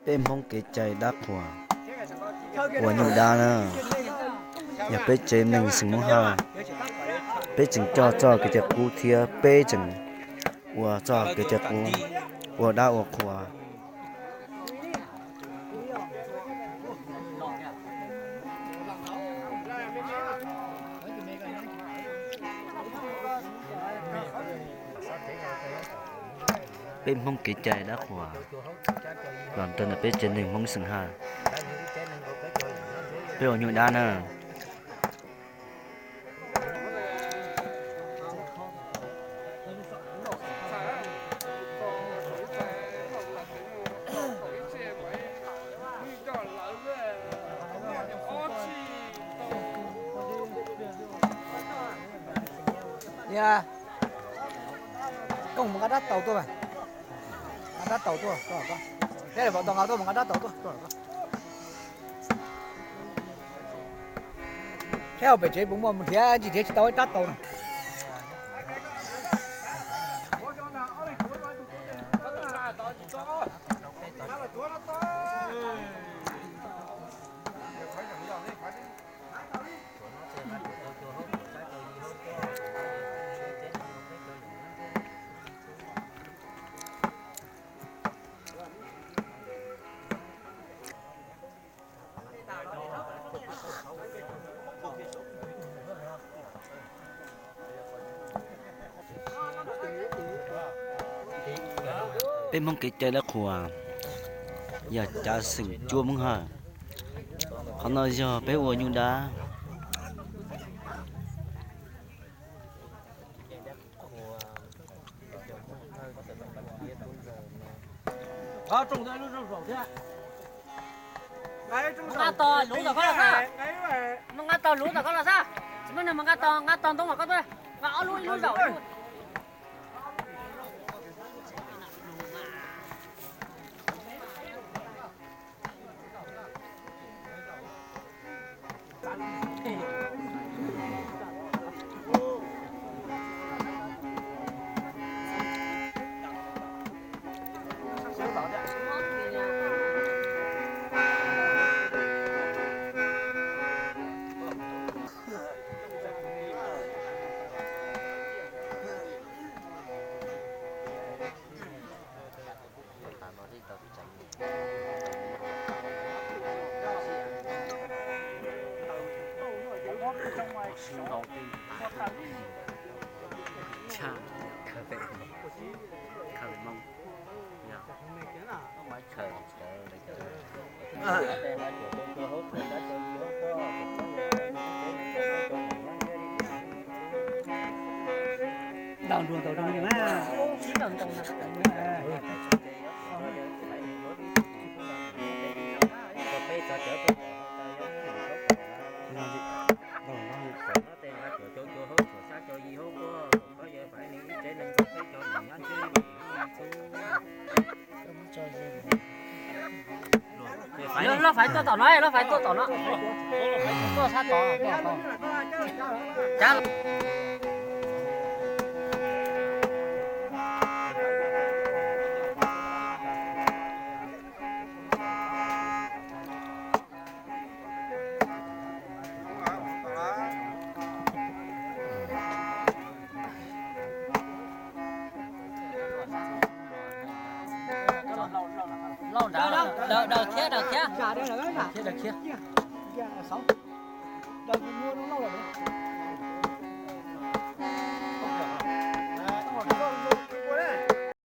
Peb Hmoob kev cai dab qhuas, ua nyuj dab na, yog peb tsev neeg xeem Hmoob Haj, peb tseem coj txoj kev cai qub thiab peb tseem ua txoj kev cai qub, ua dab ua qhuas. Peb Hmoob kev cai dab qhuas los ntawm peb tsev neeg Hmoob xeem Haj, peb ua nyuj dab na. Koj mus nqa rab taus tuaj, nqa rab taus tuaj, pom tau nqa tuaj mus nqa rab taus tuaj. Saib hauv pem tsev puas muaj, mus nrhiav ntsis nrhiav tsis tau ib rab taus na. Peb Hmoob kev cai dab qhuas yog cav xeem cuab Hmoob Haj. Qhov no yog peb ua nyuj dab. Nqa tog lub tom koj los xwb. Nqa tog lub tom koj los xwb. Tsis muaj neeg mas nqa tog, nqa tog ntoo los koj tuaj. Nqa ob lub, ib lub zaum. Ntaus nruas ntaus zoo li mas. Lub fais tuaj tom no, lub fais tuaj tom no. Tuaj sab tod, tuaj tom. Cab. Daws thiab, daws thiab.